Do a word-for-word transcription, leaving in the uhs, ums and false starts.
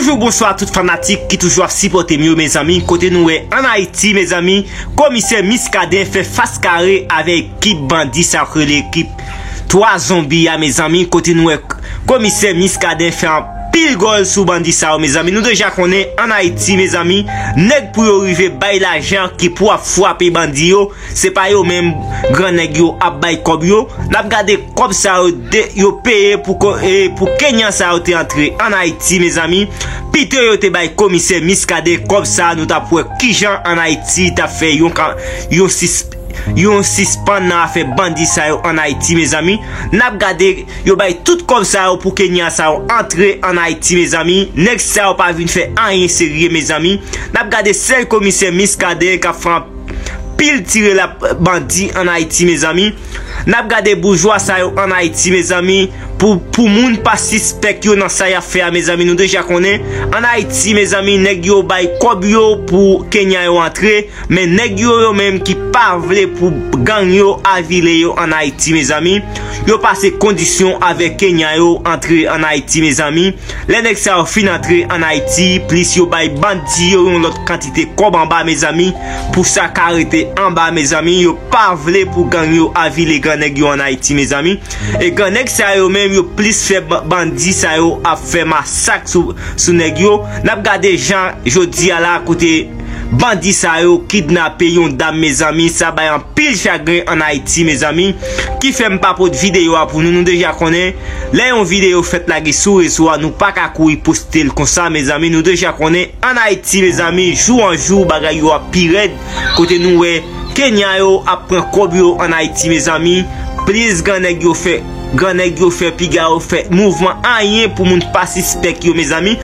Bonjou, bonswa tout fanatik ki toujou ap sipòte m yo, mezanmi. Kote nou wè ann Ayiti, mezanmi, komisè Muscadin fè fas kare avèk ekip bandi sa k rele ekip twa zonbi a, mezanmi. Kote nou wè komisè Muscadin fè anpil gòl sou bandi sa yo, mezanmi. Nou deja konnen ann Ayiti, mezanmi, nèg pou yo rive bay lajan ki pou ap frape bandi yo, se pa yo menm, gran nèg yo ap bay kòb yo. N ap gade kòb sa yo de, yo peye pou, ko- e, pou Kenyan sa yo te antre ann Ayiti, mezanmi. Pito yo te bay komisè Muscadin kòb sa, nou t ap wè kijan ann Ayiti t ap fè yon, ka- yon sis- yon sispann nan afè bandi sa yo ann Ayiti, mezanmi. N ap gade yo bay tout kòb sa yo pou Kenyan sa yo antre ann Ayiti, mezanmi. Nèg sa yo pa vin fè anyen serye, mezanmi. N ap gade sèl komisè Muscadin k ap fè anpil tire la bandi ann Ayiti, mezanmi. N ap gade boujwa sa yo ann Ayiti, mezanmi, pou, pou moun pa sispèk yo nan sa y ap fè a, mezanmi. Nou deja konnen ann Ayiti, mezanmi, nèg yo bay kòb yo pou Kenyan yo antre, men nèg yo, yo menm ki pa vle pou gang yo avile yo ann Ayiti, mezanmi, yo pase kondisyon avèk Kenyan yo antre ann Ayiti, mezanmi. Lè nèg sa yo fin antre ann Ayiti, plis yo bay bandi yo yon lòt kantite kòb anba, mezanmi, pou sa ka rete anba, mezanmi. Yo pa vle pou gang yo avile gran nèg yo ann Ayiti, mezanmi. E gran nèg sa yo menm, yo plis fè ba- bandi sa yo ap fè masak sou, sou nèg yo. N ap gade jan jodi a la, kote bandi sa yo kidnape yon dam, mezanmi. Sa bay anpil chagren ann Ayiti, mezanmi. Ki fè m pa pot videyo a pou nou. Nou deja konnen, lè yon videyo fèt lage sou rezo a, nou pa ka kouri poste l konsa, mezanmi. Nou deja konnen, ann Ayiti, mezanmi, jou an jou, bagay yo ap pi rèd. Kote nou wè Kenyan yo ap pran kòb yo ann Ayiti, mezanmi. Plis gran nèg yo fè, gran nèg yo fè piga yo fè mouvman anyen pou moun pa sispèk yo, mezanmi.